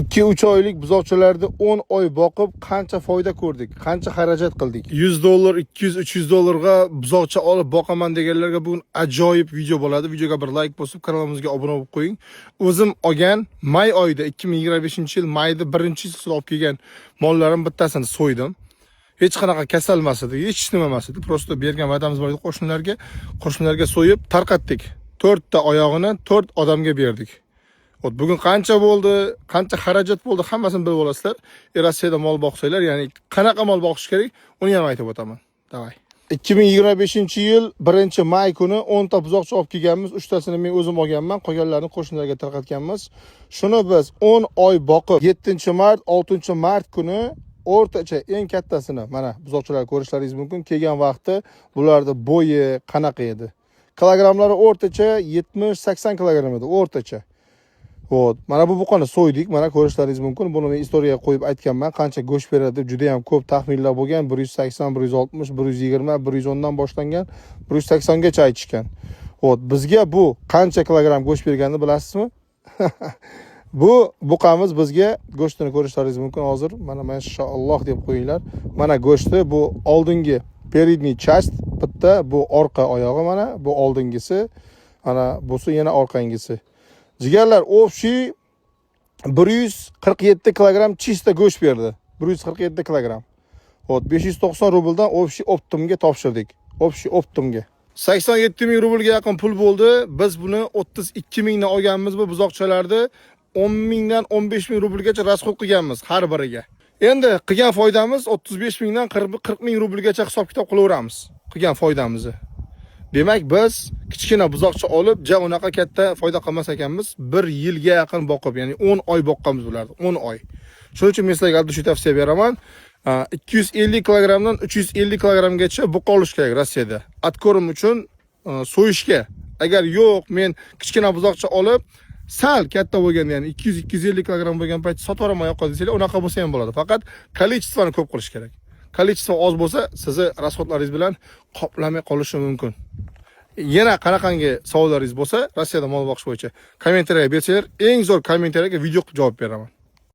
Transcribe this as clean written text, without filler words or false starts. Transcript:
2-3 oylik buzoqchalarni 10 oy boqib qancha foyda ko'rdik, qancha xarajat qildik? 100 dollar, 200, 300 dollarga buzoqcha olib boqaman deganlarga bugun ajoyib video bo'ladi. Videoga bir like bosib, kanalimizga obuna bo'lib qo'ying. O'zim olgan may oyida, 2025-yil mayda birinchi olib kelgan mollarim bittasini so'ydim. Hech qanaqa kasal emas edi, hech nima emas edi. Просто bergan va'damiz bor edi qo'shnilarga. Qo'shnilarga so'yib tarqatdik. To'rtta oyog'ini to'rt odamga berdik. Вот bugun qancha bo'ldi, qancha xarajat bo'ldi, hammasini bilib olasizlar. Rossiyada mol boqsanglar, ya'ni qanaqa mol boqish kerak, uni ham aytib o'taman. Давай. 2025-yil 1-may kuni 10 ta buzoqcha olib kelganmiz. 3 tasini men o'zim olganman, qolganlarini qo'shnilarga tarqatganmiz. Shuni biz 10 oy boqib, 7-mart, 6-mart kuni o'rtacha eng kattasini, mana, buzoqchalar ko'rishlaringiz mumkin. Kelgan vaqti bularni bo'yi qanaqa edi? Kilogrammlari o'rtacha 70-80 kilogramm edi, o'rtacha. Вот, mana bu buqani so'ydik, mana, ko'rishlaringiz mumkin. Buni men история ga qo'yib aytganman, qancha go'sht beradi deb juda ham ko'p taxminlar bo'lgan. 180, 160, 120, 110 dan boshlangan, 180 gacha aytishgan. Вот, bizga bu qancha kilogramm go'sht berganini bilasizmi? Bu buqamiz bizga go'shtini ko'rishlaringiz mumkin hozir. Mana, mashaalloh deb qo'yinglar. Mana go'shti, bu oldingi передний часть bitta, bu orqa oyog'i, mana bu oldingisi, mana busi yana orqangisi. Jigarlar, общий 147 kilogramm чисто go'sht berdi. 147 kilogramm. Вот, 590 rubldan общий оптом ga topshirdik. Общий оптом ga. 87 ming rublga yaqin pul bo'ldi. Biz buni 32 mingdan olganmiz, bu buzoqchalarni 10 mingdan 15 ming rublgacha расход qilganmiz har biriga. Endi qilgan foydamiz 35 mingdan 40 ming rublgacha hisob kitob qilaveramiz. Qilgan foydamizni. Demak, biz kichkina buzoqcha olib, ja unaqa katta foyda qilmas ekanmiz. Bir yilga yaqin boqib, ya'ni 10 oy boqqanmiz ularni, 10 oy. Shuning uchun men sizlarga shu tavsiya beraman. 250 kilogrammdan 350 kilogrammgacha buqa olish kerak Rossiyada. Откорм uchun, so'yishga. Agar yo'q, men kichkina buzoqcha olib, sal katta bo'lganda, ya'ni 200-250 kilogramm bo'lgan paytda sotib yuboraman yoqqa desanglar, unaqa bo'lsa ham bo'ladi. Faqat количество ni ko'p qilish kerak. Количество oz bo'lsa, sizni расход laringiz bilan qoplamay qolishi mumkin. Yana qanaqangi savollaringiz bo'lsa, Rossiyada mol boqish bo'yicha kommentariyaga bersanglar, eng zo'r kommentariyaga video qilib javob beraman.